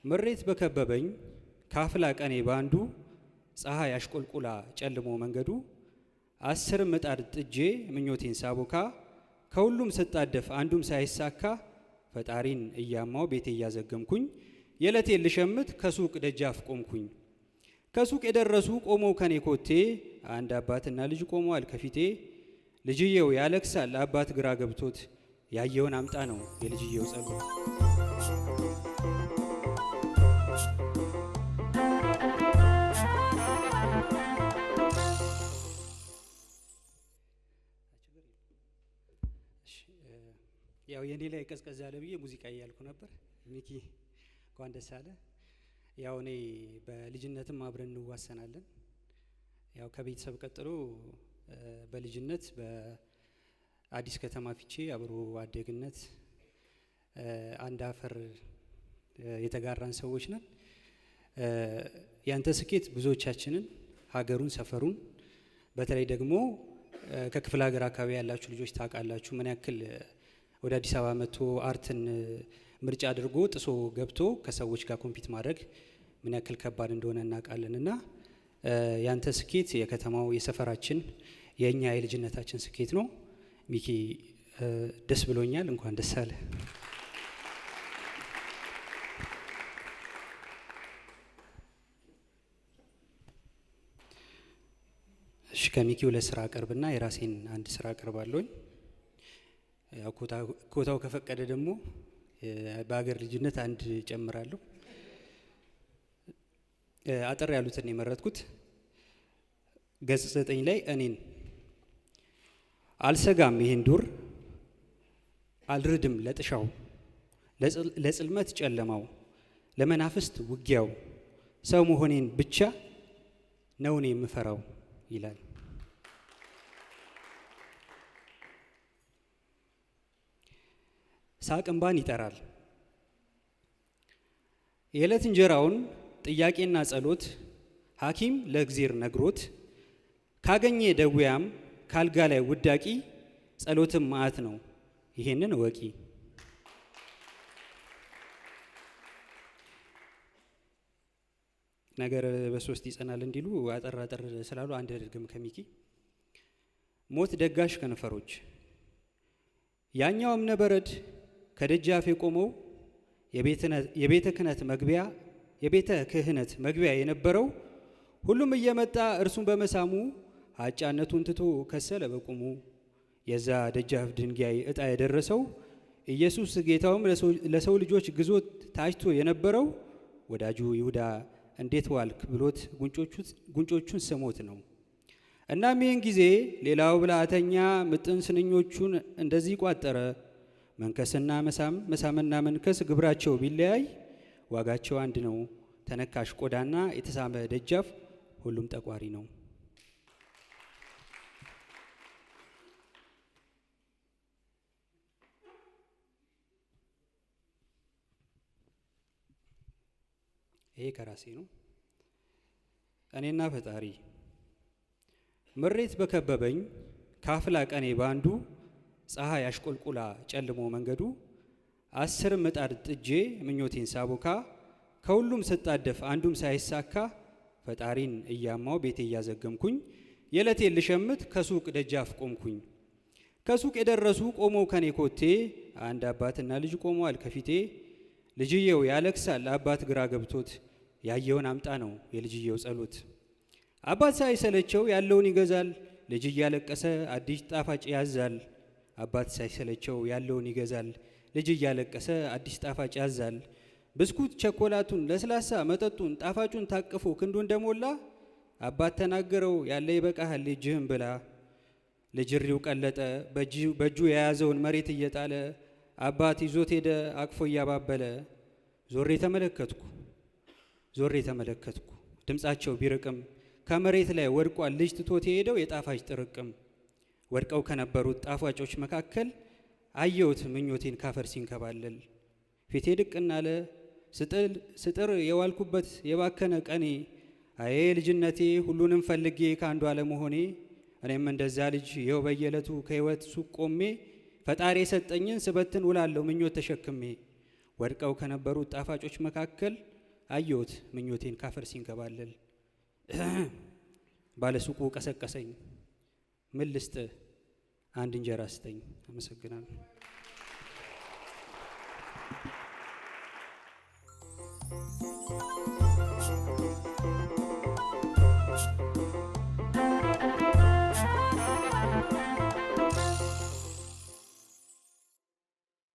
ምሬት በከበበኝ ካፍላ ቀኔ ባንዱ፣ ፀሐይ አሽቆልቁላ ጨልሞ መንገዱ፣ 10 ምጣድ ጥጄ ምኞቴን ሳቦካ፣ ከሁሉም ስጣደፍ አንዱም ሳይሳካ፣ ፈጣሪን እያማው ቤቴ እያዘገምኩኝ፣ የዕለቴን ልሸምት ከሱቅ ደጃፍ ቆምኩኝ። ከሱቅ የደረሱ ቆመው ከኔ ኮቴ፣ አንድ አባትና ልጅ ቆመዋል ከፊቴ። ልጅየው ያለቅሳል፣ አባት ግራ ገብቶት፣ ያየውን አምጣ ነው የልጅየው ጸሎት። ያው የኔ ላይ ቀዝቀዝ ያለ ብዬ ሙዚቃ እያልኩ ነበር። ሚኪ፣ እንኳን ደስ አለ። ያው እኔ በልጅነትም አብረን እንዋሰናለን። ያው ከቤተሰብ ቀጥሎ በልጅነት በአዲስ ከተማ ፊቼ አብሮ አደግነት፣ አንድ አፈር የተጋራን ሰዎች ነን። ያንተ ስኬት ብዙዎቻችንን፣ ሀገሩን፣ ሰፈሩን፣ በተለይ ደግሞ ከክፍለ ሀገር አካባቢ ያላችሁ ልጆች ታውቃላችሁ ምን ያክል ወደ አዲስ አበባ መጥቶ art ን ምርጫ አድርጎ ጥሶ ገብቶ ከሰዎች ጋር compete ማድረግ ምን ያክል ከባድ እንደሆነ እናውቃለን። እና ያንተ ስኬት የከተማው፣ የሰፈራችን፣ የእኛ የልጅነታችን ስኬት ነው። ሚኪ፣ ደስ ብሎኛል። እንኳን ደስ አለ። እሺ፣ ከሚኪ ሁለት ስራ አቀርብና የራሴን አንድ ስራ አቀርባለሁኝ። ያው ኮታው ከፈቀደ ደግሞ በሀገር ልጅነት አንድ ጨምራለሁ። አጠር ያሉትን የመረጥኩት ገጽ 9 ላይ እኔን። አልሰጋም ይህን ዱር፣ አልርድም ለጥሻው፣ ለጽልመት ጨለማው፣ ለመናፍስት ውጊያው፣ ሰው መሆኔን ብቻ ነው እኔ የምፈራው ይላል። ሳቅ እንባን ይጠራል። የዕለት እንጀራውን ጥያቄና ጸሎት ሐኪም ለእግዜር ነግሮት፣ ካገኘ ደዌያም ካልጋ ላይ ውዳቂ፣ ጸሎትም መዓት ነው ይሄንን እወቂ። ነገር በሶስት ይጸናል እንዲሉ አጠር አጠር ስላሉ አንድ ድርግም ከሚኪ። ሞት ደጋሽ ከንፈሮች። ያኛው እምነ በረድ ከደጃፍ የቆመው፣ የቤተ ክህነት መግቢያ፣ የቤተ ክህነት መግቢያ የነበረው፣ ሁሉም እየመጣ እርሱን በመሳሙ አጫነቱን ትቶ ከሰለ በቁሙ። የዛ ደጃፍ ድንጋይ እጣ የደረሰው፣ ኢየሱስ ጌታውም ለሰው ልጆች ግዞት ታጭቶ የነበረው፣ ወዳጁ ይሁዳ እንዴት ዋልክ ብሎት ጉንጮቹን ስሞት ነው። እናም ይህን ጊዜ ሌላው ብልሃተኛ ምጥን ስንኞቹን እንደዚህ ቋጠረ። መንከስና መሳም፣ መሳምና መንከስ ግብራቸው ቢለያይ ዋጋቸው አንድ ነው። ተነካሽ ቆዳና የተሳመ ደጃፍ ሁሉም ጠቋሪ ነው። ይሄ ከራሴ ነው። እኔና ፈጣሪ። ምሬት በከበበኝ ካፍላ ቀኔ ባንዱ፣ ፀሐይ አሽቆልቁላ ጨልሞ መንገዱ፣ 10 ምጣድ ጥጄ ምኞቴን ሳቦካ፣ ከሁሉም ስጣደፍ አንዱም ሳይሳካ፣ ፈጣሪን እያማው ቤቴ እያዘገምኩኝ፣ የዕለቴን ልሸምት ከሱቅ ደጃፍ ቆምኩኝ። ከሱቅ የደረሱ ቆመው ከኔ ኮቴ፣ አንድ አባትና ልጅ ቆመዋል ከፊቴ። ልጅየው ያለቅሳል፣ አባት ግራ ገብቶት፣ ያየውን አምጣ ነው የልጅየው ጸሎት። አባት ሳይሰለቸው ያለውን ይገዛል፣ ልጅ እያለቀሰ አዲስ ጣፋጭ ያዛል። አባት ሳይሰለቸው ያለውን ይገዛል፣ ልጅ እያለቀሰ አዲስ ጣፋጭ ያዛል። ብስኩት ቸኮላቱን፣ ለስላሳ መጠጡን፣ ጣፋጩን ታቅፎ ክንዱ እንደሞላ፣ አባት ተናገረው፣ ያለ ይበቃሃል፣ ልጅህን ብላ። ልጅ እሪው ቀለጠ፣ በእጁ የያዘውን መሬት እየጣለ አባት ይዞት ሄደ አቅፎ እያባበለ። ዞሬ ተመለከትኩ፣ ዞሬ ተመለከትኩ፣ ድምፃቸው ቢርቅም ከመሬት ላይ ወድቋል ልጅ ትቶት የሄደው የጣፋጭ ጥርቅም። ወድቀው ከነበሩት ጣፋጮች መካከል አየሁት ምኞቴን ካፈር ሲንከባለል። ፊቴ ድቅን አለ። ስጥር የዋልኩበት የባከነ ቀኔ፣ አዬ ልጅነቴ፣ ሁሉንም ፈልጌ ከአንዱ አለመሆኔ። እኔም እንደዛ ልጅ ይኸው በየዕለቱ ከህይወት ሱቅ ቆሜ ፈጣሪ የሰጠኝን ስበትን ውላለሁ ምኞት ተሸክሜ። ወድቀው ከነበሩት ጣፋጮች መካከል አየሁት ምኞቴን ካፈር ሲንከባለል። ባለሱቁ ቀሰቀሰኝ። ምን ልስጥ? አንድ እንጀራ ስጠኝ። አመሰግናለሁ።